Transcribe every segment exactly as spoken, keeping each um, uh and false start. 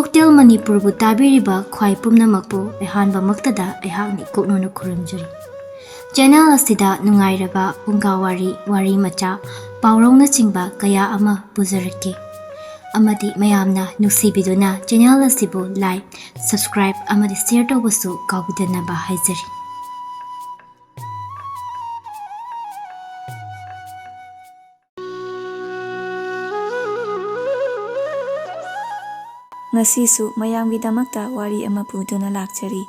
Hotel ꯃꯅꯤꯄꯨꯔꯕꯨ ꯇꯥꯕꯤꯔꯤꯕ ꯈ꯭ꯋꯥꯏ ꯄꯨꯝꯅꯃꯛꯄꯨ ꯑꯍꯥꯟꯕꯃꯛꯇꯗ ꯑꯩꯍꯥꯛꯅ ꯏꯀꯣꯛꯅꯅ ꯈꯨꯔꯨꯝꯖꯔꯤ꯫ ꯆꯦꯅꯦꯜ ꯑꯁꯤꯗ ꯅꯨꯡꯉꯥꯏꯔꯕ ꯐꯨꯡꯒꯥ ꯋꯥꯔꯤ, ꯋꯥꯔꯤ ꯃꯆꯥ, ꯄꯥꯎꯔꯧꯅꯆꯤꯡꯕ ꯀꯌꯥ ꯑꯃ ꯄꯨꯖꯔꯛꯀꯦ꯫ ꯑꯃꯗꯤ ꯃꯌꯥꯝꯅ ꯅꯨꯡꯁꯤꯕꯤꯗꯨꯅ ꯆꯦꯅꯦꯜ ꯑꯁꯤꯕꯨ like, subscribe ꯑꯃꯗꯤ share ꯇꯧꯕꯁꯨ ꯀꯥꯎꯕꯤꯗꯅꯕ ꯍꯥꯏꯖꯔꯤ꯫ ꯉꯁꯤꯁꯨ ꯃꯌꯥꯝꯒꯤꯗꯃꯛꯇ ꯋꯥꯔꯤ ꯑꯃ ꯄꯨꯗꯨꯅ ꯂꯥꯛꯆꯔꯤ꯫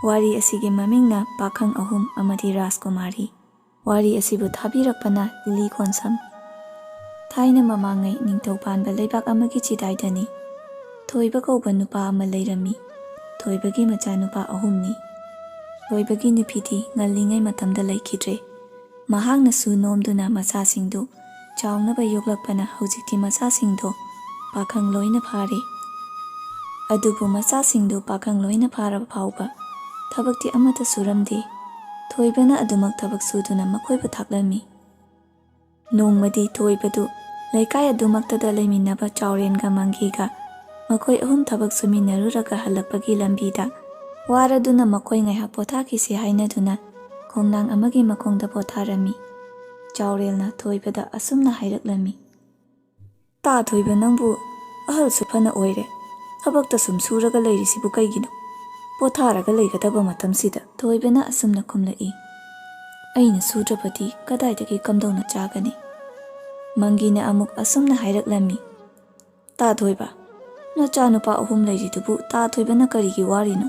ꯋꯥꯔꯤ ꯑꯁꯤꯒꯤ ꯃꯃꯤꯡꯅ ꯄꯥꯈꯪ ꯑꯍꯨꯝ ꯑꯃꯗꯤ ꯔꯥꯖꯀꯨꯃꯥꯔꯤ꯫ ꯋꯥꯔꯤ ꯑꯁꯤꯕꯨ ꯊꯥꯕꯤꯔꯛꯄꯅ ꯂꯤꯂꯤ ꯀꯣꯟꯁꯝ꯫ ꯊꯥꯏꯅ ꯃꯃꯥꯡꯉꯩ ꯅꯤꯡꯊꯧ ꯄꯥꯟꯕ ꯂꯩꯕꯥꯛ ꯑꯃꯒꯤ ꯆꯤꯗꯥꯏꯗꯅꯤ꯫ ꯊꯣꯏꯕ ꯀꯧꯕ ꯅꯨꯄꯥ ꯑꯃ ꯂꯩꯔꯝꯃꯤ꯫ ꯊꯣꯏꯕꯒꯤ ꯃꯆꯥꯅꯨꯄꯥ ꯑꯍꯨꯝꯅꯤ꯫ ꯊꯣꯏꯕꯒꯤ ꯅꯨꯄꯤꯗꯤ ꯉꯜꯂꯤꯉꯩ ꯃꯇꯝꯗ ꯂꯩꯈꯤꯗ꯭ꯔꯦ꯫ ꯃꯍꯥꯛꯅꯁꯨ ꯅꯣꯝꯗꯨꯅ ꯃꯆꯥꯁꯤꯡꯗꯨ ꯆꯥꯎꯅꯕ ꯌꯣꯛꯂꯛꯄꯅ ꯍꯧꯖꯤꯛꯇꯤ ꯃꯆꯥꯁꯤꯡꯗꯣ ꯄꯥꯈꯪ ꯂꯣꯏꯅ ꯐꯥꯔꯦ꯫ ꯑꯗꯨꯕꯨ ꯃꯆꯥꯁꯤꯡꯗꯨ ꯄꯥꯈꯪ ꯂꯣꯏꯅ ꯐꯥꯔꯕ ꯐꯥꯎꯕ ꯊꯕꯛꯇꯤ ꯑꯃꯠꯇ ꯁꯨꯔꯝꯗꯦ꯫ ꯊꯣꯏꯕꯅ ꯑꯗꯨꯃꯛ ꯊꯕꯛ ꯁꯨꯗꯨꯅ ꯃꯈꯣꯏꯕꯨ ꯊꯥꯛꯂꯝꯃꯤ꯫ ꯅꯣꯡꯃꯗꯤ ꯊꯣꯏꯕꯗꯨ ꯂꯩꯀꯥꯏ ꯑꯗꯨꯃꯛꯇꯗ ꯂꯩꯃꯤꯟꯅꯕ ꯆꯥꯎꯔꯦꯟꯒ ꯃꯪꯒꯤꯒ ꯃꯈꯣꯏ ꯑꯍꯨꯝ ꯊꯕꯛ ꯁꯨꯃꯤꯟꯅꯔꯨꯔꯒ ꯍꯜꯂꯛꯄꯒꯤ ꯂꯝꯕꯤꯗ ꯋꯥꯔꯗꯨꯅ ꯃꯈꯣꯏ ꯉꯥꯏꯍꯥꯛ ꯄꯣꯊꯥꯈꯤꯁꯤ ꯍꯥꯏꯅꯗꯨꯅ ꯈꯣꯡꯅꯥꯡ ꯑꯃꯒꯤ ꯃꯈꯣꯡꯗ ꯄꯣꯊꯥꯔꯝꯃꯤ꯫ ꯆꯥꯎꯔꯦꯜꯅ ꯊꯣꯏꯕꯗ ꯑꯁꯨꯝꯅ ꯍꯥꯏꯔꯛꯂꯝꯃꯤ, "ꯇꯥ ꯊꯣꯏꯕ, ꯅꯪꯕꯨ ꯑꯍꯜꯁꯨ ꯐꯅ ꯑꯣꯏꯔꯦ, ꯊꯕꯛꯇ ꯁꯨꯝ ꯁꯨꯔꯒ ꯂꯩꯔꯤꯁꯤꯕꯨ ꯀꯩꯒꯤꯅꯣ? ꯄꯣꯊꯥꯔꯒ ꯂꯩꯒꯗꯕ ꯃꯇꯝꯁꯤꯗ?" ꯊꯣꯏꯕꯅ ꯑꯁꯨꯝꯅ ꯈꯨꯝꯂꯛꯏ, "ꯑꯩꯅ ꯁꯨꯗ꯭ꯔꯕꯗꯤ ꯀꯗꯥꯏꯗꯒꯤ ꯀꯝꯗꯧꯅ ꯆꯥꯒꯅꯤ?" ꯃꯪꯒꯤꯅ ꯑꯃꯨꯛ ꯑꯁꯨꯝꯅ ꯍꯥꯏꯔꯛꯂꯝꯃꯤ, "ꯇꯥ ꯊꯣꯏꯕ, ꯅꯆꯥꯅꯨꯄꯥ ꯑꯍꯨꯝ ꯂꯩꯔꯤꯗꯨꯕꯨ ꯇꯥ ꯊꯣꯏꯕꯅ ꯀꯔꯤꯒꯤ ꯋꯥꯔꯤꯅꯣ?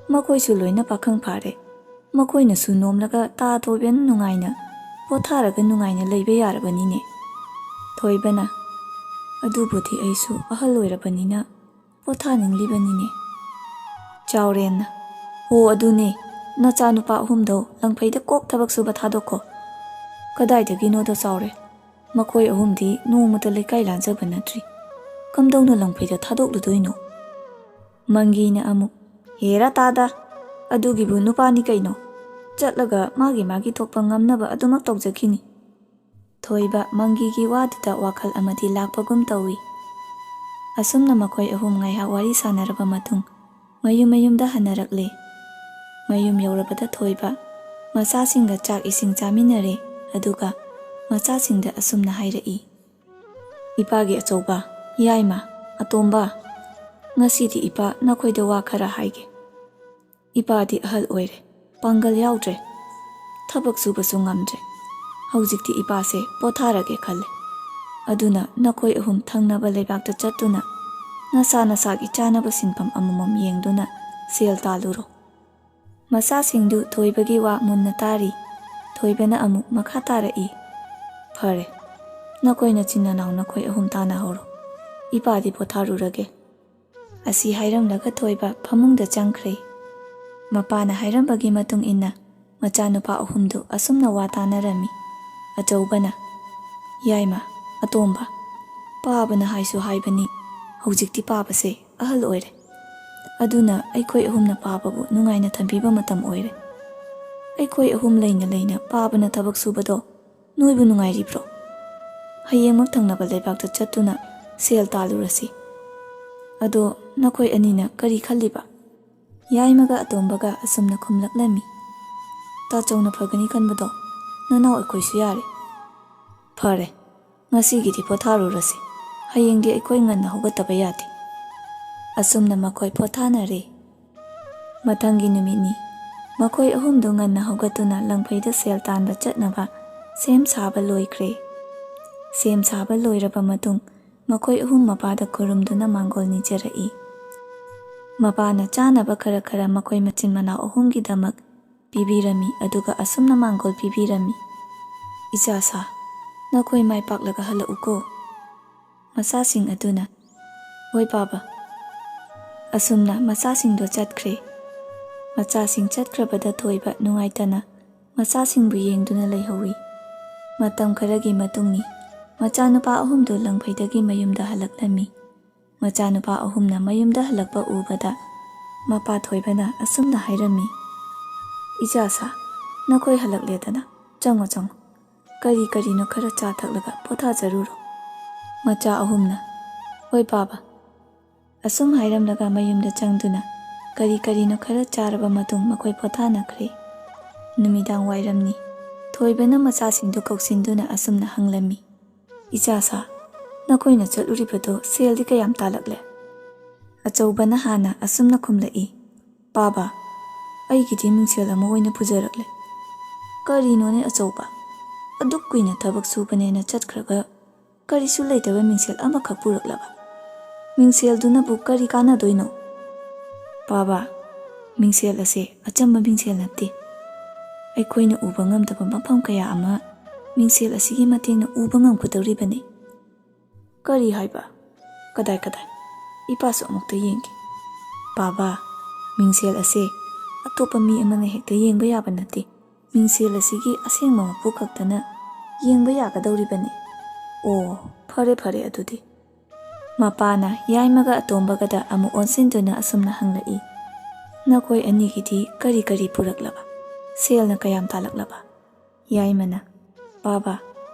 ꯃꯈꯣꯏꯁꯨ ꯂꯣꯏꯅ ꯄꯥꯈꯪ ꯐꯥꯔꯦ꯫ ꯃꯈꯣꯏꯅꯁꯨ ꯅꯣꯝꯂꯒ ꯇꯥ ꯊꯣꯏꯕꯅ ꯅꯨꯡꯉꯥꯏꯅ ꯄꯣꯊꯥꯔꯒ ꯅꯨꯡꯉꯥꯏꯅ ꯂꯩꯕ ꯌꯥꯔꯕꯅꯤꯅꯦ?" ꯊꯣꯏꯕꯅ, "ꯑꯗꯨꯕꯨꯗꯤ ꯑꯩꯁꯨ ꯑꯍꯜ ꯑꯣꯏꯔꯕꯅꯤꯅ ꯄꯣꯊꯥꯅꯤꯡꯂꯤꯕꯅꯤꯅꯦ꯫" ꯆꯥꯎꯔꯦꯟꯅ, "ꯍꯣ ꯑꯗꯨꯅꯦ, ꯅꯆꯥꯅꯨꯄꯥ ꯑꯍꯨꯝꯗꯣ ꯂꯪꯐꯩꯗ ꯀꯣꯛ ꯊꯕꯛ ꯁꯨꯕ ꯊꯥꯗꯣꯛꯈꯣ꯫ ꯀꯗꯥꯏꯗꯒꯤꯅꯣꯗ ꯆꯥꯎꯔꯦ, ꯃꯈꯣꯏ ꯑꯍꯨꯝꯗꯤ ꯅꯣꯡꯃꯇ ꯂꯩꯀꯥꯏ ꯂꯥꯟꯖꯕ ꯅꯠꯇ꯭ꯔꯤ꯫ ꯀꯝꯗꯧꯅ ꯂꯪꯐꯩꯗ ꯊꯥꯗꯣꯛꯂꯨꯗꯣꯏꯅꯣ?" ꯃꯪꯒꯤꯅ ꯑꯃꯨꯛ, "ꯍꯦꯔꯥ ꯇꯥꯗ, ꯑꯗꯨꯒꯤꯕꯨ ꯅꯨꯄꯥꯅꯤ ꯀꯩꯅꯣ꯫ ꯆꯠꯂꯒ ꯃꯥꯒꯤ ꯃꯥꯒꯤ ꯊꯣꯛꯄ ꯉꯝꯅꯕ ꯑꯗꯨꯃꯛ ꯇꯧꯖꯈꯤꯅꯤ꯫" ꯊꯣꯏꯕ ꯃꯪꯒꯤꯒꯤ ꯋꯥꯗꯨꯗ ꯋꯥꯈꯜ ꯑꯃꯗꯤ ꯂꯥꯛꯄꯒꯨꯝ ꯇꯧꯏ꯫ ꯑꯁꯨꯝꯅ ꯃꯈꯣꯏ ꯑꯍꯨꯝ ꯉꯥꯏꯍꯥꯛ ꯋꯥꯔꯤ ꯁꯥꯟꯅꯔꯕ ꯃꯇꯨꯡ, ꯃꯌꯨꯝ ꯃꯌꯨꯝꯗ ꯍꯟꯅꯔꯛꯂꯦ꯫ ꯃꯌꯨꯝ ꯌꯧꯔꯕꯗ ꯊꯣꯏꯕ ꯃꯆꯥꯁꯤꯡꯒ ꯆꯥꯛ ꯏꯁꯤꯡ ꯆꯥꯃꯤꯟꯅꯔꯦ, ꯑꯗꯨꯒ ꯃꯆꯥꯁꯤꯡꯗ ꯑꯁꯨꯝꯅ ꯍꯥꯏꯔꯛꯏ, "ꯏꯄꯥꯒꯤ ꯑꯆꯧꯕ, ꯌꯥꯏꯃ, ꯑꯇꯣꯝꯕ, ꯉꯁꯤꯗꯤ ꯏꯄꯥ ꯅꯈꯣꯏꯗ ꯋꯥ ꯈꯔ ꯍꯥꯏꯒꯦ꯫ ꯏꯄꯥꯗꯤ ꯑꯍꯜ ꯑꯣꯏꯔꯦ, ꯄꯥꯡꯒꯜ ꯌꯥꯎꯗ꯭ꯔꯦ, ꯊꯕꯛ ꯁꯨꯕꯁꯨ ꯉꯝꯗ꯭ꯔꯦ꯫ ꯍꯧꯖꯤꯛꯇꯤ ꯏꯄꯥꯁꯦ ꯄꯣꯊꯥꯔꯒꯦ ꯈꯜꯂꯦ꯫ ꯑꯗꯨꯅ ꯅꯈꯣꯏ ꯑꯍꯨꯝ ꯊꯪꯅꯕ ꯂꯩꯕꯥꯛꯇ ꯆꯠꯇꯨꯅ ꯅꯁꯥ ꯅꯁꯥꯒꯤ ꯆꯥꯅꯕ ꯁꯤꯟꯐꯝ ꯑꯃꯃꯝ ꯌꯦꯡꯗꯨꯅ ꯁꯦꯜ ꯇꯥꯜꯂꯨꯔꯣ꯫" ꯃꯆꯥꯁꯤꯡꯗꯨ ꯊꯣꯏꯕꯒꯤ ꯋꯥ ꯃꯨꯟꯅ ꯇꯥꯔꯤ꯫ ꯊꯣꯏꯕꯅ ꯑꯃꯨꯛ ꯃꯈꯥ ꯇꯥꯔꯛꯏ, "ꯐꯔꯦ, ꯅꯈꯣꯏ ꯅꯆꯤꯟ ꯅꯅꯥꯎ ꯅꯈꯣꯏ ꯑꯍꯨꯝ ꯇꯥꯟꯅꯍꯧꯔꯣ꯫ ꯏꯄꯥꯗꯤ ꯄꯣꯊꯥꯔꯨꯔꯒꯦ꯫" ꯑꯁꯤ ꯍꯥꯏꯔꯝꯂꯒ ꯊꯣꯏꯕ ꯐꯃꯨꯡꯗ ꯆꯪꯈ꯭ꯔꯦ꯫ ꯃꯄꯥꯅ ꯍꯥꯏꯔꯝꯕꯒꯤ ꯃꯇꯨꯡ ꯏꯟꯅ ꯃꯆꯥꯅꯨꯄꯥ ꯑꯍꯨꯝꯗꯨ ꯑꯁꯨꯝꯅ ꯋꯥ ꯇꯥꯅꯔꯝꯃꯤ꯫ ꯑꯆꯧꯕꯅ, "ꯌꯥꯏꯃ, ꯑꯇꯣꯝꯕ, ꯄꯥꯕꯅ ꯍꯥꯏꯁꯨ ꯍꯥꯏꯕꯅꯤ, ꯍꯧꯖꯤꯛꯇꯤ ꯄꯥꯕꯁꯦ ꯑꯍꯜ ꯑꯣꯏꯔꯦ꯫ ꯑꯗꯨꯅ ꯑꯩꯈꯣꯏ ꯑꯍꯨꯝꯅ ꯄꯥꯕꯕꯨ ꯅꯨꯡꯉꯥꯏꯅ ꯊꯝꯕꯤꯕ ꯃꯇꯝ ꯑꯣꯏꯔꯦ꯫ ꯑꯩꯈꯣꯏ ꯑꯍꯨꯝ ꯂꯩꯅ ꯂꯩꯅ ꯄꯥꯕꯅ ꯊꯕꯛ ꯁꯨꯕꯗꯣ ꯅꯣꯏꯕꯨ ꯅꯨꯡꯉꯥꯏꯔꯤꯕ꯭ꯔꯣ? ꯍꯌꯦꯡꯃꯛ ꯊꯪꯅꯕ ꯂꯩꯕꯥꯛꯇ ꯆꯠꯇꯨꯅ ꯁꯦꯜ ꯇꯥꯜꯂꯨꯔꯁꯤ꯫ ꯑꯗꯣ ꯅꯈꯣꯏ ꯑꯅꯤꯅ ꯀꯔꯤ ꯈꯜꯂꯤꯕ?" ꯌꯥꯏꯃꯒ ꯑꯇꯣꯝꯕꯒ ꯑꯁꯨꯝꯅ ꯈꯨꯝꯂꯛꯂꯝꯃꯤ꯫ "ꯇꯥꯆꯧꯅ ꯐꯒꯅꯤ ꯈꯟꯕꯗꯣ ꯅꯅꯥꯎ ꯑꯩꯈꯣꯏꯁꯨ ꯌꯥꯔꯦ꯫ ꯐꯔꯦ, ꯉꯁꯤꯒꯤꯗꯤ ꯄꯣꯊꯥꯔꯨꯔꯁꯤ꯫ ꯍꯌꯦꯡꯗꯤ ꯑꯩꯈꯣꯏ ꯉꯟꯅ ꯍꯧꯒꯠꯇꯕ ꯌꯥꯗꯦ꯫" ꯑꯁꯨꯝꯅ ꯃꯈꯣꯏ ꯄꯣꯊꯥꯅꯔꯦ꯫ ꯃꯊꯪꯒꯤ ꯅꯨꯃꯤꯠꯅꯤ꯫ ꯃꯈꯣꯏ ꯑꯍꯨꯝꯗꯨ ꯉꯟꯅ ꯍꯧꯒꯠꯇꯨꯅ ꯂꯪꯐꯩꯗ ꯁꯦꯜ ꯇꯥꯟꯕ ꯆꯠꯅꯕ ꯁꯦꯝ ꯁꯥꯕ ꯂꯣꯏꯈ꯭ꯔꯦ꯫ ꯁꯦꯝ ꯁꯥꯕ ꯂꯣꯏꯔꯕ ꯃꯇꯨꯡ ꯃꯈꯣꯏ ꯑꯍꯨꯝ ꯃꯄꯥꯗ ꯈꯨꯔꯨꯝꯗꯨꯅ ꯃꯥꯡꯒꯣꯜ ꯅꯤꯖꯔꯛꯏ꯫ ꯃꯄꯥꯅ ꯆꯥꯅꯕ ꯈꯔ ꯈꯔ ꯃꯈꯣꯏ ꯃꯆꯤꯟ ꯃꯅꯥꯎ ꯑꯍꯨꯝꯒꯤꯗꯃꯛ ꯄꯤꯕꯤꯔꯝꯃꯤ, ꯑꯗꯨꯒ ꯑꯁꯨꯝꯅ ꯃꯥꯡꯒꯣꯜ ꯄꯤꯕꯤꯔꯝꯃꯤ, "ꯏꯆꯥꯁꯥ, ꯅꯈꯣꯏ ꯃꯥꯏ ꯄꯥꯛꯂꯒ ꯍꯜꯂꯛꯎꯀꯣ꯫" ꯃꯆꯥꯁꯤꯡ ꯑꯗꯨꯅ, "ꯍꯣꯏ ꯄꯥꯕ꯫" ꯑꯁꯨꯝꯅ ꯃꯆꯥꯁꯤꯡꯗꯣ ꯆꯠꯈ꯭ꯔꯦ꯫ ꯃꯆꯥꯁꯤꯡ ꯆꯠꯈ꯭ꯔꯕꯗ ꯊꯣꯏꯕ ꯅꯨꯡꯉꯥꯏꯇꯅ ꯃꯆꯥꯁꯤꯡꯕꯨ ꯌꯦꯡꯗꯨꯅ ꯂꯩꯍꯧꯏ꯫ ꯃꯇꯝ ꯈꯔꯒꯤ ꯃꯇꯨꯡꯅꯤ꯫ ꯃꯆꯥꯅꯨꯄꯥ ꯑꯍꯨꯝꯗꯨ ꯂꯪꯐꯩꯗꯒꯤ ꯃꯌꯨꯝꯗ ꯍꯜꯂꯛꯂꯝꯃꯤ꯫ ꯃꯆꯥꯅꯨꯄꯥ ꯑꯍꯨꯝꯅ ꯃꯌꯨꯝꯗ ꯍꯜꯂꯛꯄ ꯎꯕꯗ ꯃꯄꯥ ꯊꯣꯏꯕꯅ ꯑꯁꯨꯝꯅ ꯍꯥꯏꯔꯝꯃꯤ, "ꯏꯆꯥꯁꯥ, ꯅꯈꯣꯏ ꯍꯜꯂꯛꯂꯦꯗꯅ, ꯆꯪꯉꯣ, ꯆꯪꯉꯣ꯫ ꯀꯔꯤ ꯀꯔꯤꯅꯣ ꯈꯔ ꯆꯥ ꯊꯛꯂꯒ ꯄꯣꯊꯥꯖꯔꯨꯔꯣ꯫" ꯃꯆꯥ ꯑꯍꯨꯝꯅ, "ꯍꯣꯏ ꯄꯥꯕ, ꯑꯁꯨꯝ ꯍꯥꯏꯔꯝꯂꯒ ꯃꯌꯨꯝꯗ ꯆꯪꯗꯨꯅ ꯀꯔꯤ ꯀꯔꯤꯅꯣ ꯈꯔ ꯆꯥꯔꯕ ꯃꯇꯨꯡ ꯃꯈꯣꯏ ꯄꯣꯊꯥꯅꯈ꯭ꯔꯦ꯫ ꯅꯨꯃꯤꯗꯥꯡ ꯋꯥꯏꯔꯝꯅꯤ꯫ ꯊꯣꯏꯕꯅ ꯃꯆꯥꯁꯤꯡꯗꯨ ꯀꯧꯁꯤꯟꯗꯨꯅ ꯑꯁꯨꯝꯅ ꯍꯪꯂꯝꯃꯤ, "ꯏꯆꯥꯁꯥ, ꯅꯈꯣꯏꯅ ꯆꯠꯂꯨꯔꯤꯕꯗꯣ ꯁꯦꯜꯗꯤ ꯀꯌꯥꯝ ꯇꯥꯜꯂꯛꯂꯦ?" ꯑꯆꯧꯕꯅ ꯍꯥꯟꯅ ꯑꯁꯨꯝꯅ ꯈꯨꯝꯂꯛꯏ, "ꯄꯥꯕ, ꯑꯩꯒꯤꯗꯤ ꯃꯤꯡꯁꯦꯜ ꯑꯃ ꯑꯣꯏꯅ ꯄꯨꯖꯔꯛꯂꯦ꯫" "ꯀꯔꯤꯅꯣꯅꯦ ꯑꯆꯧꯕ? ꯑꯗꯨꯛ ꯀꯨꯏꯅ ꯊꯕꯛ ꯁꯨꯕꯅꯦꯅ ꯆꯠꯈ꯭ꯔꯒ ꯀꯔꯤꯁꯨ ꯂꯩꯇꯕ ꯃꯤꯡꯁꯦꯜ ꯑꯃꯈꯛ ꯄꯨꯔꯛꯂꯕ? ꯃꯤꯡꯁꯦꯜꯗꯨꯅꯕꯨ ꯀꯔꯤ ꯀꯥꯟꯅꯗꯣꯏꯅꯣ?" "ꯄꯥꯕ, ꯃꯤꯡꯁꯦꯜ ꯑꯁꯦ ꯑꯆꯝꯕ ꯃꯤꯡꯁꯦꯜ ꯅꯠꯇꯦ꯫ ꯑꯩꯈꯣꯏꯅ ꯎꯕ ꯉꯝꯗꯕ ꯃꯐꯝ ꯀꯌꯥ ꯑꯃ ꯃꯤꯡꯁꯦꯜ ꯑꯁꯤꯒꯤ ꯃꯇꯦꯡꯅ ꯎꯕ ꯉꯝꯒꯗꯧꯔꯤꯕꯅꯤ꯫" "ꯀꯔꯤ ꯍꯥꯏꯕ? ꯀꯗꯥꯏ ꯀꯗꯥꯏ? ꯏꯄꯥꯁꯨ ꯑꯃꯨꯛꯇ ꯌꯦꯡꯒꯦ꯫" "ꯄꯥꯕ, ꯃꯤꯡꯁꯦꯜ ꯑꯁꯦ ꯑꯇꯣꯞꯄ ꯃꯤ ꯑꯃꯅ ꯍꯦꯛꯇ ꯌꯦꯡꯕ ꯌꯥꯕ ꯅꯠꯇꯦ꯫ ꯃꯤꯡꯁꯦꯜ ꯑꯁꯤꯒꯤ ꯑꯁꯦꯡꯕ ꯃꯄꯨ ꯈꯛꯇꯅ ꯌꯦꯡꯕ ꯌꯥꯒꯗꯧꯔꯤꯕꯅꯤ꯫" "ꯑꯣ, ꯐꯔꯦ ꯐꯔꯦ ꯑꯗꯨꯗꯤ꯫" ꯃꯄꯥꯅ ꯌꯥꯏꯃꯒ ꯑꯇꯣꯝꯕꯒꯗ ꯑꯃꯨꯛ ꯑꯣꯟꯁꯤꯟꯗꯨꯅ ꯑꯁꯨꯝꯅ ꯍꯪꯂꯛꯏ, "ꯅꯈꯣꯏ ꯑꯅꯤꯒꯤꯗꯤ ꯀꯔꯤ ꯀꯔꯤ ꯄꯨꯔꯛꯂꯕ? ꯁꯦꯜꯅ ꯀꯌꯥꯝ ꯇꯥꯜꯂꯛꯂꯕ?" ꯌꯥꯏꯃꯅ, "ꯄꯥꯕ,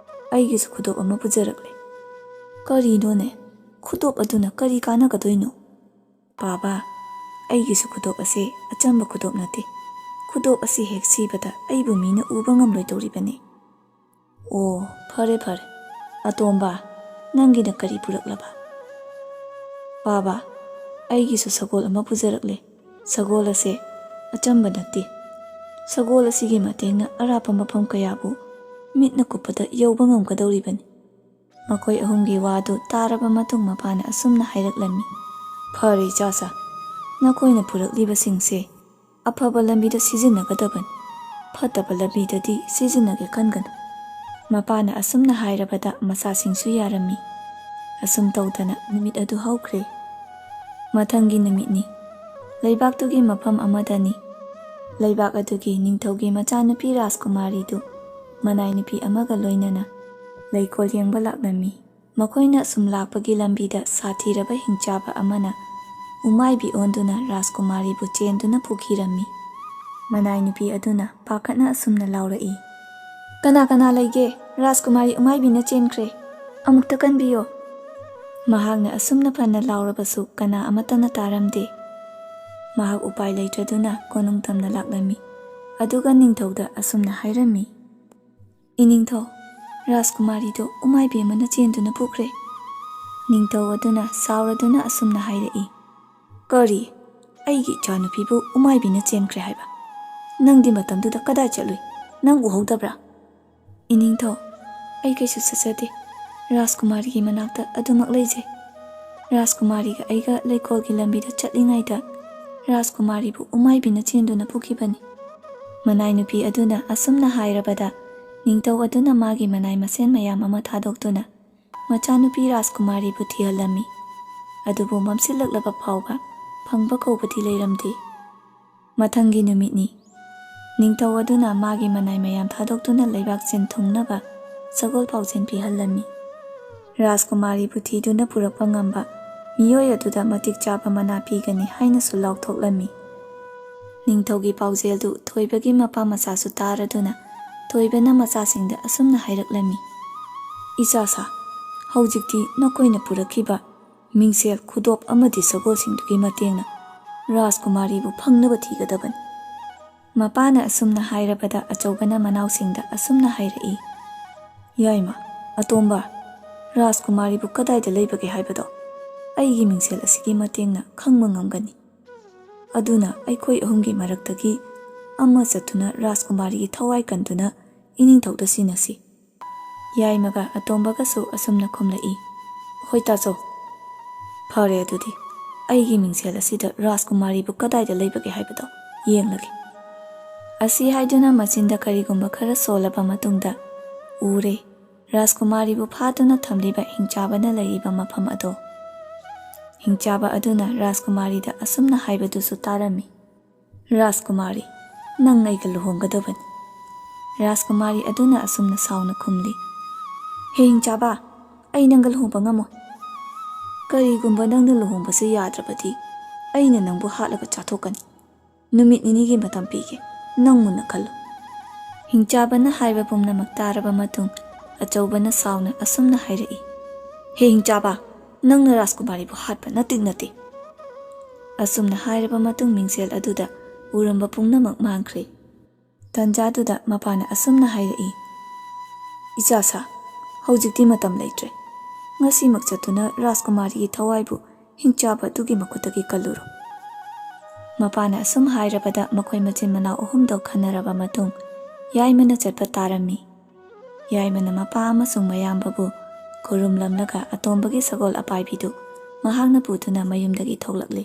ꯑꯩꯒꯤꯁꯨ ꯈꯨꯗꯣꯞ ꯑꯃ ꯄꯨꯖꯔꯛꯂꯦ꯫" "ꯀꯔꯤꯅꯣꯅꯦ? ꯈꯨꯗꯣꯞ ꯑꯗꯨꯅ ꯀꯔꯤ ꯀꯥꯟꯅꯒꯗꯣꯏꯅꯣ?" "ꯄꯥꯕ, ꯑꯩꯒꯤꯁꯨ ꯈꯨꯗꯣꯞ ꯑꯁꯦ ꯑꯆꯝꯕ ꯈꯨꯗꯣꯞ ꯅꯠꯇꯦ꯫ ꯈꯨꯗꯣꯞ ꯑꯁꯤ ꯍꯦꯛ ꯁꯤꯕꯗ ꯑꯩꯕꯨ ꯃꯤꯅ ꯎꯕ ꯉꯝꯂꯣꯏꯗꯧꯔꯤꯕꯅꯤ꯫" "ꯑꯣ, ꯐꯔꯦ ꯐꯔꯦ꯫ ꯑꯇꯣꯝꯕ, ꯅꯪꯒꯤꯅ ꯀꯔꯤ ꯄꯨꯔꯛꯂꯕ?" "ꯄꯥꯕ, ꯑꯩꯒꯤꯁꯨ ꯁꯒꯣꯜ ꯑꯃ ꯄꯨꯖꯔꯛꯂꯦ꯫ ꯁꯒꯣꯜ ꯑꯁꯦ ꯑꯆꯝꯕ ꯅꯠꯇꯦ꯫ ꯁꯒꯣꯜ ꯑꯁꯤꯒꯤ ꯃꯇꯦꯡꯅ ꯑꯔꯥꯞꯄ ꯃꯐꯝ ꯀꯌꯥꯕꯨ ꯃꯤꯠꯅ ꯀꯨꯞꯄꯗ ꯌꯧꯕ ꯉꯝꯒꯗꯧꯔꯤꯕꯅꯤ꯫" ꯃꯈꯣꯏ ꯑꯍꯨꯝꯒꯤ ꯋꯥꯗꯨ ꯇꯥꯔꯕ ꯃꯇꯨꯡ ꯃꯄꯥꯅ ꯑꯁꯨꯝꯅ ꯍꯥꯏꯔꯛꯂꯝꯃꯤ, "ꯐꯔꯦ ꯏꯆꯥꯁꯥ, ꯅꯈꯣꯏꯅ ꯄꯨꯔꯛꯂꯤꯕꯁꯤꯡꯁꯦ ꯑꯐꯕ ꯂꯝꯕꯤꯗ ꯁꯤꯖꯤꯟꯅꯒꯗꯕꯅꯤ꯫ ꯐꯠꯇꯕ ꯂꯝꯕꯤꯗꯗꯤ ꯁꯤꯖꯤꯟꯅꯒꯦ ꯈꯟꯒꯅꯨ꯫" ꯃꯄꯥꯅ ꯑꯁꯨꯝꯅ ꯍꯥꯏꯔꯕꯗ ꯃꯆꯥꯁꯤꯡꯁꯨ ꯌꯥꯔꯝꯃꯤ꯫ ꯑꯁꯨꯝ ꯇꯧꯗꯅ ꯅꯨꯃꯤꯠ ꯑꯗꯨ ꯍꯧꯈ꯭ꯔꯦ꯫ ꯃꯊꯪꯒꯤ ꯅꯨꯃꯤꯠꯅꯤ꯫ ꯂꯩꯕꯥꯛꯇꯨꯒꯤ ꯃꯐꯝ ꯑꯃꯗꯅꯤ꯫ ꯂꯩꯕꯥꯛ ꯑꯗꯨꯒꯤ ꯅꯤꯡꯊꯧꯒꯤ ꯃꯆꯥꯅꯨꯄꯤ ꯔꯥꯖꯀꯨꯃꯥꯔꯤꯗꯨ ꯃꯅꯥꯏ ꯅꯨꯄꯤ ꯑꯃꯒ ꯂꯣꯏꯅꯅ ꯂꯩꯀꯣꯜ ꯌꯦꯡꯕ ꯂꯥꯛꯂꯝꯃꯤ꯫ ꯃꯈꯣꯏꯅ ꯁꯨꯝ ꯂꯥꯛꯄꯒꯤ ꯂꯝꯕꯤꯗ ꯁꯥꯊꯤꯔꯕ ꯍꯤꯡꯆꯥꯕ ꯑꯃꯅ ꯎꯃꯥꯏꯕꯤ ꯑꯣꯟꯗꯨꯅ ꯔꯥꯖꯀꯨꯃꯥꯔꯤꯕꯨ ꯆꯦꯟꯗꯨꯅ ꯄꯨꯈꯤꯔꯝꯃꯤ꯫ ꯃꯅꯥꯏ ꯅꯨꯄꯤ ꯑꯗꯨꯅ ꯄꯥꯈꯠꯅ ꯑꯁꯨꯝꯅ ꯂꯥꯎꯔꯛꯏ, "ꯀꯅꯥ ꯀꯅꯥ ꯂꯩꯒꯦ? ꯔꯥꯖꯀꯨꯃꯥꯔꯤ ꯎꯃꯥꯏꯕꯤꯅ ꯆꯦꯟꯈ꯭ꯔꯦ꯫ ꯑꯃꯨꯛꯇ ꯀꯟꯕꯤꯌꯣ꯫" ꯃꯍꯥꯛꯅ ꯑꯁꯨꯝꯅ ꯐꯅ ꯂꯥꯎꯔꯕꯁꯨ ꯀꯅꯥ ꯑꯃꯠꯇꯅ ꯇꯥꯔꯝꯗꯦ꯫ ꯃꯍꯥꯛ ꯎꯄꯥꯏ ꯂꯩꯇ꯭ꯔꯗꯨꯅ ꯀꯣꯅꯨꯡ ꯇꯝꯅ ꯂꯥꯛꯂꯝꯃꯤ꯫ ꯑꯗꯨꯒ ꯅꯤꯡꯊꯧꯗ ꯑꯁꯨꯝꯅ ꯍꯥꯏꯔꯝꯃꯤ, "ꯏꯅꯤꯡꯊꯧ, ꯔꯥꯖꯀꯨꯃꯥꯔꯤꯗꯨ ꯎꯃꯥꯏꯕꯤ ꯑꯃꯅ ꯆꯦꯟꯗꯨꯅ ꯄꯨꯈ꯭ꯔꯦ꯫" ꯅꯤꯡꯊꯧ ꯑꯗꯨꯅ ꯁꯥꯎꯔꯗꯨꯅ ꯑꯁꯨꯝꯅ ꯍꯥꯏꯔꯛꯏ, "ꯀꯔꯤ? ꯑꯩꯒꯤ ꯏꯆꯥꯅꯨꯄꯤꯕꯨ ꯎꯃꯥꯏꯕꯤꯅ ꯆꯦꯟꯈ꯭ꯔꯦ ꯍꯥꯏꯕ? ꯅꯪꯗꯤ ꯃꯇꯝꯗꯨꯗ ꯀꯗꯥꯏ ꯆꯠꯂꯨꯏ? ꯅꯪ ꯎꯍꯧꯗꯕ꯭ꯔꯥ?" "ꯏꯅꯤꯡꯊꯧ, ꯑꯩ ꯀꯩꯁꯨ ꯆꯠꯆꯗꯦ꯫ ꯔꯥꯖꯀꯨꯃꯥꯔꯤꯒꯤ ꯃꯅꯥꯛꯇ ꯑꯗꯨꯃꯛ ꯂꯩꯖꯩ꯫ ꯔꯥꯖꯀꯨꯃꯥꯔꯤꯒ ꯑꯩꯒ ꯂꯩꯀꯣꯜꯒꯤ ꯂꯝꯕꯤꯗ ꯆꯠꯂꯤꯉꯩꯗ ꯔꯥꯖꯀꯨꯃꯥꯔꯤꯕꯨ ꯎꯃꯥꯏꯕꯤꯅ ꯆꯦꯟꯗꯨꯅ ꯄꯨꯈꯤꯕꯅꯤ꯫" ꯃꯅꯥꯏ ꯅꯨꯄꯤ ꯑꯗꯨꯅ ꯑꯁꯨꯝꯅ ꯍꯥꯏꯔꯕꯗ ꯅꯤꯡꯊꯧ ꯑꯗꯨꯅ ꯃꯥꯒꯤ ꯃꯅꯥꯏ ꯃꯁꯦꯟ ꯃꯌꯥꯝ ꯑꯃ ꯊꯥꯗꯣꯛꯇꯨꯅ ꯃꯆꯥꯅꯨꯄꯤ ꯔꯥꯖꯀꯨꯃꯥꯔꯤꯕꯨ ꯊꯤꯍꯜꯂꯝꯃꯤ꯫ ꯑꯗꯨꯕꯨ ꯃꯝꯁꯤꯜꯂꯛꯂꯕ ꯐꯥꯎꯕ ꯐꯪꯕ ꯀꯧꯕꯗꯤ ꯂꯩꯔꯝꯗꯦ꯫ ꯃꯊꯪꯒꯤ ꯅꯨꯃꯤꯠꯅꯤ꯫ ꯅꯤꯡꯊꯧ ꯑꯗꯨꯅ ꯃꯥꯒꯤ ꯃꯅꯥꯏ ꯃꯌꯥꯝ ꯊꯥꯗꯣꯛꯇꯨꯅ ꯂꯩꯕꯥꯛ ꯆꯦꯟ ꯊꯨꯡꯅꯕ ꯁꯒꯣꯜ ꯄꯥꯎꯖꯦꯜ ꯄꯤꯍꯜꯂꯝꯃꯤ꯫ ꯔꯥꯖꯀꯨꯃꯥꯔꯤꯕꯨ ꯊꯤꯗꯨꯅ ꯄꯨꯔꯛꯄ ꯉꯝꯕ ꯃꯤꯑꯣꯏ ꯑꯗꯨꯗ ꯃꯇꯤꯛ ꯆꯥꯕ ꯃꯅꯥ ꯄꯤꯒꯅꯤ ꯍꯥꯏꯅꯁꯨ ꯂꯥꯎꯊꯣꯛꯂꯝꯃꯤ꯫ ꯅꯤꯡꯊꯧꯒꯤ ꯄꯥꯎꯖꯦꯜꯗꯨ ꯊꯣꯏꯕꯒꯤ ꯃꯄꯥ ꯃꯆꯥꯁꯨ ꯇꯥꯔꯗꯨꯅ ꯊꯣꯏꯕꯅ ꯃꯆꯥꯁꯤꯡꯗ ꯑꯁꯨꯝꯅ ꯍꯥꯏꯔꯛꯂꯝꯃꯤ, "ꯏꯆꯥꯁꯥ, ꯍꯧꯖꯤꯛꯇꯤ ꯅꯈꯣꯏꯅ ꯄꯨꯔꯛꯈꯤꯕ ꯃꯤꯡꯁꯦꯜ, ꯈꯨꯗꯣꯞ ꯑꯃꯗꯤ ꯁꯒꯣꯜꯁꯤꯡꯗꯨꯒꯤ ꯃꯇꯦꯡꯅ ꯔꯥꯖꯀꯨꯃꯥꯔꯤꯕꯨ ꯐꯪꯅꯕ ꯊꯤꯒꯗꯕꯅꯤ꯫" ꯃꯄꯥꯅ ꯑꯁꯨꯝꯅ ꯍꯥꯏꯔꯕꯗ ꯑꯆꯧꯕꯅ ꯃꯅꯥꯎꯁꯤꯡꯗ ꯑꯁꯨꯝꯅ ꯍꯥꯏꯔꯛꯏ, "ꯌꯥꯏꯃ, ꯑꯇꯣꯝꯕ, ꯔꯥꯖꯀꯨꯃꯥꯔꯤꯕꯨ ꯀꯗꯥꯏꯗ ꯂꯩꯕꯒꯦ ꯍꯥꯏꯕꯗꯣ ꯑꯩꯒꯤ ꯃꯤꯡꯁꯦꯜ ꯑꯁꯤꯒꯤ ꯃꯇꯦꯡꯅ ꯈꯪꯕ ꯉꯝꯒꯅꯤ꯫ ꯑꯗꯨꯅ ꯑꯩꯈꯣꯏ ꯑꯍꯨꯝꯒꯤ ꯃꯔꯛꯇꯒꯤ ꯑꯃ ꯆꯠꯇꯨꯅ ꯔꯥꯖꯀꯨꯃꯥꯔꯤꯒꯤ ꯊꯋꯥꯏ ꯀꯟꯗꯨꯅ ꯏꯅꯤꯡꯊꯧꯗ ꯁꯤꯟꯅꯁꯤ꯫" ꯌꯥꯏꯃꯒ ꯑꯇꯣꯝꯕꯒꯁꯨ ꯑꯁꯨꯝꯅ ꯈꯨꯝꯂꯛꯏ, "ꯍꯣꯏ ꯇꯥꯆꯧ꯫ ꯐꯔꯦ ꯑꯗꯨꯗꯤ, ꯑꯩꯒꯤ ꯃꯤꯡꯁꯦꯜ ꯑꯁꯤꯗ ꯔꯥꯖꯀꯨꯃꯥꯔꯤꯕꯨ ꯀꯗꯥꯏꯗ ꯂꯩꯕꯒꯦ ꯍꯥꯏꯕꯗꯣ ꯌꯦꯡꯂꯒꯦ꯫" ꯑꯁꯤ ꯍꯥꯏꯗꯨꯅ ꯃꯆꯤꯟꯗ ꯀꯔꯤꯒꯨꯝꯕ ꯈꯔ ꯁꯣꯜꯂꯕ ꯃꯇꯨꯡꯗ ꯎꯔꯦ ꯔꯥꯖꯀꯨꯃꯥꯔꯤꯕꯨ ꯐꯥꯗꯨꯅ ꯊꯝꯂꯤꯕ ꯍꯤꯡꯆꯥꯕꯅ ꯂꯩꯔꯤꯕ ꯃꯐꯝ ꯑꯗꯣ꯫ ꯍꯤꯡꯆꯥꯕ ꯑꯗꯨꯅ ꯔꯥꯖꯀꯨꯃꯥꯔꯤꯗ ꯑꯁꯨꯝꯅ ꯍꯥꯏꯕꯗꯨꯁꯨ ꯇꯥꯔꯝꯃꯤ, "ꯔꯥꯖꯀꯨꯃꯥꯔꯤ, ꯅꯪ ꯑꯩꯒ ꯂꯨꯍꯣꯡꯒꯗꯕꯅꯤ꯫" ꯔꯥꯖꯀꯨꯃꯥꯔꯤ ꯑꯗꯨꯅ ꯑꯁꯨꯝꯅ ꯁꯥꯎꯅ ꯈꯨꯝꯂꯤ, "ꯍꯦ ꯍꯤꯡꯆꯥꯕ, ꯑꯩ ꯅꯪꯒ ꯂꯨꯍꯣꯡꯕ ꯉꯝꯃꯣꯏ꯫ ꯀꯔꯤꯒꯨꯝꯕ ꯅꯪꯅ ꯂꯨꯍꯣꯡꯕꯁꯦ ꯌꯥꯗ꯭ꯔꯕꯗꯤ ꯑꯩꯅ ꯅꯪꯕꯨ ꯍꯥꯠꯂꯒ ꯆꯥꯊꯣꯛꯀꯅꯤ꯫ ꯅꯨꯃꯤꯠ ꯅꯤꯅꯤꯒꯤ ꯃꯇꯝ ꯄꯤꯒꯦ, ꯅꯪ ꯃꯨꯟꯅ ꯈꯜꯂꯨ꯫" ꯍꯤꯡꯆꯥꯕꯅ ꯍꯥꯏꯕ ꯄꯨꯝꯅꯃꯛ ꯇꯥꯔꯕ ꯃꯇꯨꯡ ꯑꯆꯧꯕꯅ ꯁꯥꯎꯅ ꯑꯁꯨꯝꯅ ꯍꯥꯏꯔꯛꯏ, "ꯍꯦ ꯍꯤꯡꯆꯥꯕ, "ꯅꯪꯅ ꯔꯥꯖꯀꯨꯃꯥꯔꯤꯕꯨ ꯍꯥꯠꯄ ꯅꯠꯇꯦ, ꯅꯠꯇꯦ!" ꯑꯁꯨꯝꯅ ꯍꯥꯏꯔꯕ ꯃꯇꯨꯡ ꯃꯤꯡꯁꯦꯜ ꯑꯗꯨꯗ ꯎꯔꯝꯕ ꯄꯨꯝꯅꯃꯛ ꯃꯥꯡꯈ꯭ꯔꯦ꯫ ꯇꯟꯖꯥꯗꯨꯗ ꯃꯄꯥꯅ ꯑꯁꯨꯝꯅ ꯍꯥꯏꯔꯛꯏ, "ꯏꯆꯥ ꯁꯥ, ꯍꯧꯖꯤꯛꯇꯤ ꯃꯇꯝ ꯂꯩꯇ꯭ꯔꯦ꯫ ꯉꯁꯤꯃꯛ ꯆꯠꯇꯨꯅ ꯔꯥꯖꯀꯨꯃꯥꯔꯤꯒꯤ ꯊꯋꯥꯏꯕꯨ ꯍꯤꯡꯆꯥꯕ ꯑꯗꯨꯒꯤ ꯃꯈꯨꯠꯇꯒꯤ ꯀꯜꯂꯨꯔꯣ꯫" ꯃꯄꯥꯅ ꯑꯁꯨꯝ ꯍꯥꯏꯔꯕꯗ ꯃꯈꯣꯏ ꯃꯆꯤꯟ ꯃꯅꯥꯎ ꯑꯍꯨꯝꯗꯣ ꯈꯟꯅꯔꯕ ꯃꯇꯨꯡ ꯌꯥꯏꯃꯅ ꯆꯠꯄ ꯇꯥꯔꯝꯃꯤ꯫ ꯌꯥꯏꯃꯅ ꯃꯄꯥ ꯑꯃꯁꯨꯡ ꯃꯌꯥꯝꯕꯕꯨ ꯈꯨꯔꯨꯝꯂꯝꯂꯒ ꯑꯇꯣꯝꯕꯒꯤ ꯁꯒꯣꯜ ꯑꯄꯥꯏꯕꯤꯗꯨ ꯃꯍꯥꯛꯅ ꯄꯨꯗꯨꯅ ꯃꯌꯨꯝꯗꯒꯤ ꯊꯣꯛꯂꯛꯂꯤ꯫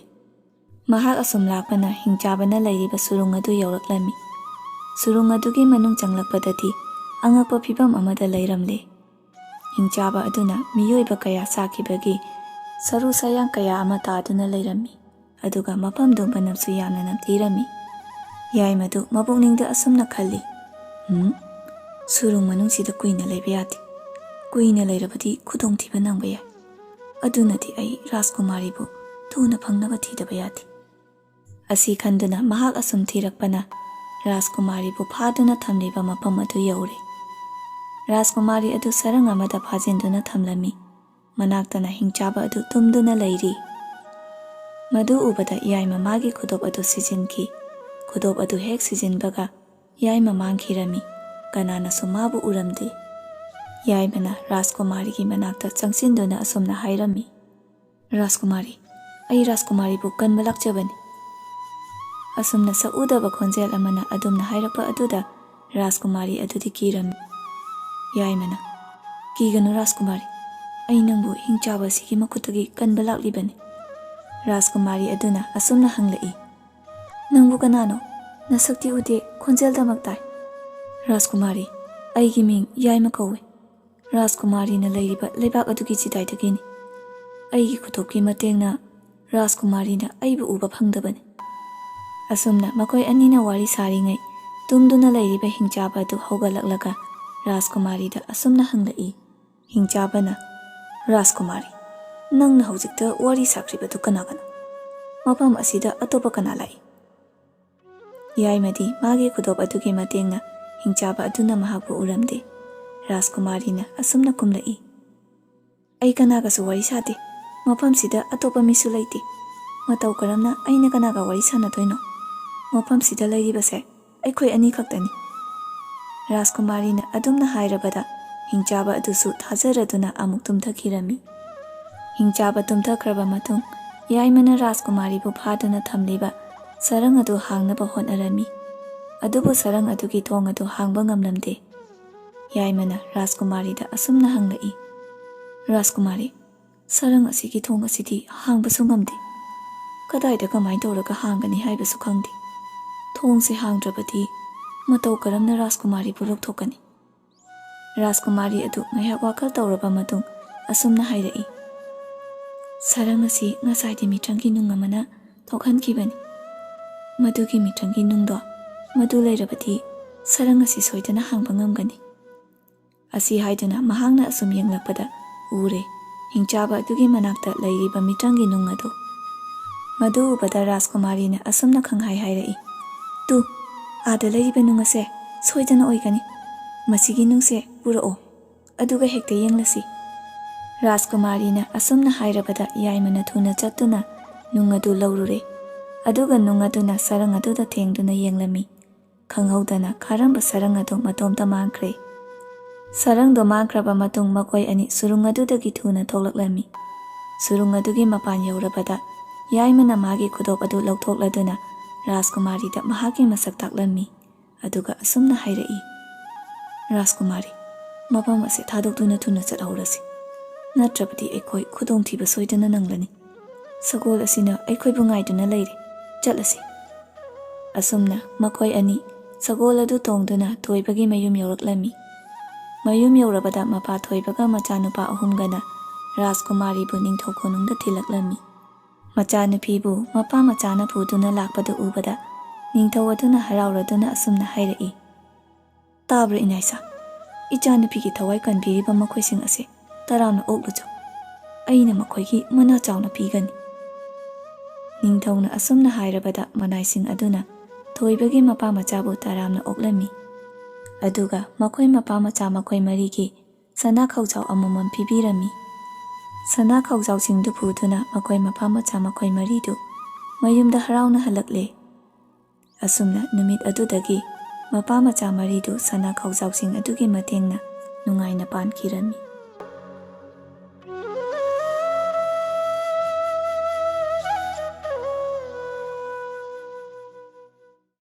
ꯃꯍꯥꯛ ꯑꯁꯨꯝ ꯂꯥꯛꯄꯅ ꯍꯤꯡꯆꯥꯕꯅ ꯂꯩꯔꯤꯕ ꯁꯨꯔꯨꯡ ꯑꯗꯨ ꯌꯧꯔꯛꯂꯝꯃꯤ꯫ ꯁꯨꯔꯨꯡ ꯑꯗꯨꯒꯤ ꯃꯅꯨꯡ ꯆꯪꯂꯛꯄꯗꯗꯤ ꯑꯉꯛꯄ ꯐꯤꯕꯝ ꯑꯃꯗ ꯂꯩꯔꯝꯂꯦ꯫ ꯍꯤꯡꯆꯥꯕ ꯑꯗꯨꯅ ꯃꯤꯑꯣꯏꯕ ꯀꯌꯥ ꯆꯥꯈꯤꯕꯒꯤ ꯁꯔꯨ ꯁꯌꯥꯡ ꯀꯌꯥ ꯑꯃ ꯇꯥꯗꯨꯅ ꯂꯩꯔꯝꯃꯤ, ꯑꯗꯨꯒ ꯃꯐꯝꯗꯨ ꯃꯅꯝꯁꯨ ꯌꯥꯝꯅ ꯅꯝꯊꯤꯔꯝꯃꯤ꯫ ꯌꯥꯏꯃꯗꯨ ꯃꯄꯨꯛꯅꯤꯡꯗ ꯑꯁꯨꯝꯅ ꯈꯜꯂꯤ, "ꯎꯝ, ꯁꯨꯔꯨꯡ ꯃꯅꯨꯡꯁꯤꯗ ꯀꯨꯏꯅ ꯂꯩꯕ ꯌꯥꯗꯦ꯫ ꯀꯨꯏꯅ ꯂꯩꯔꯕꯗꯤ ꯈꯨꯗꯣꯡꯊꯤꯕ ꯅꯪꯕ ꯌꯥꯏ꯫ ꯑꯗꯨꯅꯗꯤ ꯑꯩ ꯔꯥꯖꯀꯨꯃꯥꯔꯤꯕꯨ ꯊꯨꯅ ꯐꯪꯅꯕ ꯊꯤꯗꯕ ꯌꯥꯗꯦ꯫" ꯑꯁꯤ ꯈꯟꯗꯨꯅ ꯃꯍꯥꯛ ꯑꯁꯨꯝ ꯊꯤꯔꯛꯄꯅ ꯔꯥꯖꯀꯨꯃꯥꯔꯤꯕꯨ ꯐꯥꯗꯨꯅ ꯊꯝꯂꯤꯕ ꯃꯐꯝ ꯑꯗꯨ ꯌꯧꯔꯦ꯫ ꯔꯥꯖꯀꯨꯃꯥꯔꯤ ꯑꯗꯨ ꯁꯔꯪ ꯑꯃꯗ ꯐꯥꯖꯤꯟꯗꯨꯅ ꯊꯝꯂꯝꯃꯤ꯫ ꯃꯅꯥꯛꯇꯅ ꯍꯤꯡꯆꯥꯕ ꯑꯗꯨ ꯇꯨꯝꯗꯨꯅ ꯂꯩꯔꯤ꯫ ꯃꯗꯨ ꯎꯕꯗ ꯌꯥꯏꯃ ꯃꯥꯒꯤ ꯈꯨꯗꯣꯞ ꯑꯗꯨ ꯁꯤꯖꯤꯟꯈꯤ꯫ ꯈꯨꯗꯣꯞ ꯑꯗꯨ ꯍꯦꯛ ꯁꯤꯖꯤꯟꯕꯒ ꯌꯥꯏꯃ ꯃꯥꯡꯈꯤꯔꯝꯃꯤ꯫ ꯀꯅꯥꯅꯁꯨ ꯃꯥꯕꯨ ꯎꯔꯝꯗꯦ꯫ ꯌꯥꯏꯃꯅ ꯔꯥꯖꯀꯨꯃꯥꯔꯤꯒꯤ ꯃꯅꯥꯛꯇ ꯆꯪꯁꯤꯟꯗꯨꯅ ꯑꯁꯨꯝꯅ ꯍꯥꯏꯔꯝꯃꯤ, "ꯔꯥꯖꯀꯨꯃꯥꯔꯤ, ꯑꯩ ꯔꯥꯖꯀꯨꯃꯥꯔꯤꯕꯨ ꯀꯟꯕ ꯂꯥꯛꯆꯕꯅꯤ꯫" ꯑꯁꯨꯝꯅ ꯁꯛꯎꯗꯕ ꯈꯣꯟꯖꯦꯜ ꯑꯃꯅ ꯑꯗꯨꯝꯅ ꯍꯥꯏꯔꯛꯄ ꯑꯗꯨꯗ ꯔꯥꯖꯀꯨꯃꯥꯔꯤ ꯑꯗꯨꯗꯤ ꯀꯤꯔꯝꯃꯤ꯫ ꯌꯥꯏꯃꯅ, "ꯀꯤꯒꯅꯨ ꯔꯥꯖꯀꯨꯃꯥꯔꯤ, ꯑꯩ ꯅꯪꯕꯨ ꯍꯤꯡꯆꯥꯕ ꯑꯁꯤꯒꯤ ꯃꯈꯨꯠꯇꯒꯤ ꯀꯟꯕ ꯂꯥꯛꯂꯤꯕꯅꯤ꯫" ꯔꯥꯖꯀꯨꯃꯥꯔꯤ ꯑꯗꯨꯅ ꯑꯁꯨꯝꯅ ꯍꯪꯂꯛꯏ, "ꯅꯪꯕꯨ ꯀꯅꯥꯅꯣ? ꯅꯁꯛꯇꯤ ꯎꯗꯦ, ꯈꯣꯟꯖꯦꯜꯗꯃꯛ ꯇꯥꯏ꯫" "ꯔꯥꯖꯀꯨꯃꯥꯔꯤ, ꯑꯩꯒꯤ ꯃꯤꯡ ꯌꯥꯏꯃ ꯀꯧꯏ꯫ ꯔꯥꯖꯀꯨꯃꯥꯔꯤꯅ ꯂꯩꯔꯤꯕ ꯂꯩꯕꯥꯛ ꯑꯗꯨꯒꯤ ꯆꯤꯗꯥꯏꯗꯒꯤꯅꯤ꯫ ꯑꯩꯒꯤ ꯈꯨꯗꯣꯞꯀꯤ ꯃꯇꯦꯡꯅ ꯔꯥꯖꯀꯨꯃꯥꯔꯤꯅ ꯑꯩꯕꯨ ꯎꯕ ꯐꯪꯗꯕꯅꯤ꯫" ꯑꯁꯨꯝꯅ ꯃꯈꯣꯏ ꯑꯅꯤꯅ ꯋꯥꯔꯤ ꯁꯥꯔꯤꯉꯩ ꯇꯨꯝꯗꯨꯅ ꯂꯩꯔꯤꯕ ꯍꯤꯡꯆꯥꯕ ꯑꯗꯨ ꯍꯧꯒꯠꯂꯛꯂꯒ ꯔꯥꯖꯀꯨꯃꯥꯔꯤꯗ ꯑꯁꯨꯝꯅ ꯍꯪꯂꯛꯏ꯫ ꯍꯤꯡꯆꯥꯕꯅ, "ꯔꯥꯖꯀꯨꯃꯥꯔꯤ, ꯅꯪꯅ ꯍꯧꯖꯤꯛꯇ ꯋꯥꯔꯤ ꯁꯥꯈ꯭ꯔꯤꯕꯗꯨ ꯀꯅꯥꯒꯅꯣ? ꯃꯐꯝ ꯑꯁꯤꯗ ꯑꯇꯣꯞꯄ ꯀꯅꯥ ꯂꯥꯛꯏ?" ꯌꯥꯏꯃꯗꯤ ꯃꯥꯒꯤ ꯈꯨꯗꯣꯞ ꯑꯗꯨꯒꯤ ꯃꯇꯦꯡꯅ ꯍꯤꯡꯆꯥꯕ ꯑꯗꯨꯅ ꯃꯍꯥꯛꯄꯨ ꯎꯔꯝꯗꯦ꯫ ꯔꯥꯖꯀꯨꯃꯥꯔꯤꯅ ꯑꯁꯨꯝꯅ ꯈꯨꯝꯂꯛꯏ, "ꯑꯩ ꯀꯅꯥꯒꯁꯨ ꯋꯥꯔꯤ ꯁꯥꯗꯦ꯫ ꯃꯐꯝꯁꯤꯗ ꯑꯇꯣꯞꯄ ꯃꯤꯁꯨ ꯂꯩꯇꯦ꯫ ꯃꯇꯧ ꯀꯔꯝꯅ ꯑꯩꯅ ꯀꯅꯥꯒ ꯋꯥꯔꯤ ꯁꯥꯟꯅꯗꯣꯏꯅꯣ? ꯃꯐꯝꯁꯤꯗ ꯂꯩꯔꯤꯕꯁꯦ ꯑꯩꯈꯣꯏ ꯑꯅꯤ ꯈꯛꯇꯅꯤ꯫ ꯔꯥꯖꯀꯨꯃꯥꯔꯤꯅ ꯑꯗꯨꯝꯅ ꯍꯥꯏꯔꯕꯗ ꯍꯤꯡꯆꯥꯕ ꯑꯗꯨꯁꯨ ꯊꯥꯖꯔꯗꯨꯅ ꯑꯃꯨꯛ ꯇꯨꯝꯊꯈꯤꯔꯝꯃꯤ꯫ ꯍꯤꯡꯆꯥꯕ ꯇꯨꯝꯊꯈ꯭ꯔꯕ ꯃꯇꯨꯡ ꯌꯥꯏꯃꯅ ꯔꯥꯖꯀꯨꯃꯥꯔꯤꯕꯨ ꯐꯥꯗꯨꯅ ꯊꯝꯂꯤꯕ ꯁꯔꯪ ꯑꯗꯨ ꯍꯥꯡꯅꯕ ꯍꯣꯠꯅꯔꯝꯃꯤ꯫ ꯑꯗꯨꯕꯨ ꯁꯔꯪ ꯑꯗꯨꯒꯤ ꯊꯣꯡ ꯑꯗꯨ ꯍꯥꯡꯕ ꯉꯝꯂꯝꯗꯦ꯫ ꯌꯥꯏꯃꯅ ꯔꯥꯖꯀꯨꯃꯥꯔꯤꯗ ꯑꯁꯨꯝꯅ ꯍꯪꯂꯛꯏ, "ꯔꯥꯖꯀꯨꯃꯥꯔꯤ, ꯁꯔꯪ ꯑꯁꯤꯒꯤ ꯊꯣꯡ ꯑꯁꯤꯗꯤ ꯍꯥꯡꯕꯁꯨ ꯉꯝꯗꯦ꯫ ꯀꯗꯥꯏꯗ ꯀꯃꯥꯏꯅ ꯇꯧꯔꯒ ꯍꯥꯡꯒꯅꯤ ꯍꯥꯏꯕꯁꯨ ꯈꯪꯗꯦ꯫ ꯊꯣꯡꯁꯦ ꯍꯥꯡꯗ꯭ꯔꯕꯗꯤ ꯃꯇꯧ ꯀꯔꯝꯅ ꯔꯥꯖꯀꯨꯃꯥꯔꯤꯕꯨ ꯂꯧꯊꯣꯛꯀꯅꯤ?" ꯔꯥꯖꯀꯨꯃꯥꯔꯤ ꯑꯗꯨ ꯉꯥꯏꯍꯥꯛ ꯋꯥꯈꯜ ꯇꯧꯔꯕ ꯃꯇꯨꯡ ꯑꯁꯨꯝꯅ ꯍꯥꯏꯔꯛꯏ, "ꯁꯔꯪ ꯑꯁꯤ ꯉꯁꯥꯏꯗꯤ ꯃꯤꯇ꯭ꯔꯪꯒꯤ ꯅꯨꯡ ꯑꯃꯅ ꯊꯣꯛꯍꯟꯈꯤꯕꯅꯤ꯫ ꯃꯗꯨꯒꯤ ꯃꯤꯇ꯭ꯔꯪꯒꯤ ꯅꯨꯡꯗꯣ ꯃꯗꯨ ꯂꯩꯔꯕꯗꯤ ꯁꯔꯪ ꯑꯁꯤ ꯁꯣꯏꯗꯅ ꯍꯥꯡꯕ ꯉꯝꯒꯅꯤ꯫" ꯑꯁꯤ ꯍꯥꯏꯗꯨꯅ ꯃꯍꯥꯛꯅ ꯑꯁꯨꯝ ꯌꯦꯡꯂꯛꯄꯗ ꯎꯔꯦ, ꯍꯤꯡꯆꯥꯕ ꯑꯗꯨꯒꯤ ꯃꯅꯥꯛꯇ ꯂꯩꯔꯤꯕ ꯃꯤꯇ꯭ꯔꯪꯒꯤ ꯅꯨꯡ ꯑꯗꯨ꯫ ꯃꯗꯨ ꯎꯕꯗ ꯔꯥꯖꯀꯨꯃꯥꯔꯤꯅ ꯑꯁꯨꯝꯅ ꯈꯪꯍꯥꯏ ꯍꯥꯏꯔꯛꯏ, "ꯇꯨ, ꯑꯥꯗ ꯂꯩꯔꯤꯕ ꯅꯨꯡ ꯑꯁꯦ ꯁꯣꯏꯗꯅ ꯑꯣꯏꯒꯅꯤ꯫ ꯃꯁꯤꯒꯤ ꯅꯨꯡꯁꯦ ꯄꯨꯔꯛꯑꯣ, ꯑꯗꯨꯒ ꯍꯦꯛꯇ ꯌꯦꯡꯂꯁꯤ꯫" ꯔꯥꯖꯀꯨꯃꯥꯔꯤꯅ ꯑꯁꯨꯝꯅ ꯍꯥꯏꯔꯕꯗ ꯌꯥꯏꯃꯅ ꯊꯨꯅ ꯆꯠꯇꯨꯅ ꯅꯨꯡ ꯑꯗꯨ ꯂꯧꯔꯨꯔꯦ꯫ ꯑꯗꯨꯒ ꯅꯨꯡ ꯑꯗꯨꯅ ꯁꯔꯪ ꯑꯗꯨꯗ ꯊꯦꯡꯗꯨꯅ ꯌꯦꯡꯂꯝꯃꯤ꯫ ꯈꯪꯍꯧꯗꯅ ꯈꯥꯔꯝꯕ ꯁꯔꯪ ꯑꯗꯨ ꯃꯇꯣꯝꯇ ꯃꯥꯡꯈ꯭ꯔꯦ꯫ ꯁꯔꯪꯗꯣ ꯃꯥꯡꯈ꯭ꯔꯕ ꯃꯇꯨꯡ ꯃꯈꯣꯏ ꯑꯅꯤ ꯁꯨꯔꯨꯡ ꯑꯗꯨꯗꯒꯤ ꯊꯨꯅ ꯊꯣꯛꯂꯛꯂꯝꯃꯤ꯫ ꯁꯨꯔꯨꯡ ꯑꯗꯨꯒꯤ ꯃꯄꯥꯟ ꯌꯧꯔꯕꯗ ꯌꯥꯏꯃꯅ ꯃꯥꯒꯤ ꯈꯨꯗꯣꯞ ꯑꯗꯨ ꯂꯧꯊꯣꯛꯂꯗꯨꯅ ꯔꯥꯖꯀꯨꯃꯥꯔꯤꯗ ꯃꯍꯥꯛꯀꯤ ꯃꯁꯛ ꯇꯥꯛꯂꯝꯃꯤ꯫ ꯑꯗꯨꯒ ꯑꯁꯨꯝꯅ ꯍꯥꯏꯔꯛꯏ, "ꯔꯥꯖꯀꯨꯃꯥꯔꯤ, ꯃꯐꯝ ꯑꯁꯤ ꯊꯥꯗꯣꯛꯇꯨꯅ ꯊꯨꯅ ꯆꯠꯍꯧꯔꯁꯤ꯫ ꯅꯠꯇ꯭ꯔꯕꯗꯤ ꯑꯩꯈꯣꯏ ꯈꯨꯗꯣꯡꯊꯤꯕ ꯁꯣꯏꯗꯅ ꯅꯪꯂꯅꯤ꯫ ꯁꯒꯣꯜ ꯑꯁꯤꯅ ꯑꯩꯈꯣꯏꯕꯨ ꯉꯥꯏꯗꯨꯅ ꯂꯩꯔꯦ꯫ ꯆꯠꯂꯁꯤ꯫" ꯑꯁꯨꯝꯅ ꯃꯈꯣꯏ ꯑꯅꯤ ꯁꯒꯣꯜ ꯑꯗꯨ ꯇꯣꯡꯗꯨꯅ ꯊꯣꯏꯕꯒꯤ ꯃꯌꯨꯝ ꯌꯧꯔꯛꯂꯝꯃꯤ꯫ ꯃꯌꯨꯝ ꯌꯧꯔꯕꯗ ꯃꯄꯥ ꯊꯣꯏꯕꯒ ꯃꯆꯥꯅꯨꯄꯥ ꯑꯍꯨꯝꯒꯅ ꯔꯥꯖꯀꯨꯃꯥꯔꯤꯕꯨ ꯅꯤꯡꯊꯧ ꯀꯣꯅꯨꯡꯗ ꯊꯤꯜꯂꯛꯂꯝꯃꯤ꯫ ꯃꯆꯥꯅꯨꯄꯤꯕꯨ ꯃꯄꯥ ꯃꯆꯥꯅ ꯄꯨꯗꯨꯅ ꯂꯥꯛꯄꯗꯨ ꯎꯕꯗ ꯅꯤꯡꯊꯧ ꯑꯗꯨꯅ ꯍꯔꯥꯎꯔꯗꯨꯅ ꯑꯁꯨꯝꯅ ꯍꯥꯏꯔꯛꯏ, "ꯇꯥꯕ꯭ꯔꯥ ꯏꯅꯥꯏꯁꯥ? ꯏꯆꯥꯅꯨꯄꯤꯒꯤ ꯊꯋꯥꯏ ꯀꯟꯕꯤꯔꯤꯕ ꯃꯈꯣꯏꯁꯤꯡ ꯑꯁꯦ ꯇꯔꯥꯝꯅ ꯑꯣꯛꯂꯨꯆꯣ꯫ ꯑꯩꯅ ꯃꯈꯣꯏꯒꯤ ꯃꯅꯥ ꯆꯥꯎꯅ ꯄꯤꯒꯅꯤ꯫" ꯅꯤꯡꯊꯧꯅ ꯑꯁꯨꯝꯅ ꯍꯥꯏꯔꯕꯗ ꯃꯅꯥꯏꯁꯤꯡ ꯑꯗꯨꯅ ꯊꯣꯏꯕꯒꯤ ꯃꯄꯥ ꯃꯆꯥꯕꯨ ꯇꯔꯥꯝꯅ ꯑꯣꯛꯂꯝꯃꯤ꯫ ꯑꯗꯨꯒ ꯃꯈꯣꯏ ꯃꯄꯥ ꯃꯆꯥ ꯃꯈꯣꯏ ꯃꯔꯤꯒꯤ ꯁꯅꯥ ꯈꯧꯖꯥꯎ ꯑꯃꯃꯝ ꯄꯤꯕꯤꯔꯝꯃꯤ꯫ ꯁꯅꯥ ꯈꯥꯎꯖꯥꯎꯁꯤꯡꯗꯨ ꯄꯨꯗꯨꯅ ꯃꯈꯣꯏ ꯃꯄꯥ ꯃꯆꯥ ꯃꯈꯣꯏ ꯃꯔꯤꯗꯨ ꯃꯌꯨꯝꯗ ꯍꯔꯥꯎꯅ ꯍꯜꯂꯛꯂꯦ꯫ ꯑꯁꯨꯝꯅ ꯅꯨꯃꯤꯠ ꯑꯗꯨꯗꯒꯤ ꯃꯄꯥ ꯃꯆꯥ ꯃꯔꯤꯗꯨ ꯁꯅꯥ ꯈꯥꯎꯖꯥꯎꯁꯤꯡ ꯑꯗꯨꯒꯤ ꯃꯇꯦꯡꯅ ꯅꯨꯡꯉꯥꯏꯅ ꯄꯥꯟꯈꯤꯔꯝꯃꯤ꯫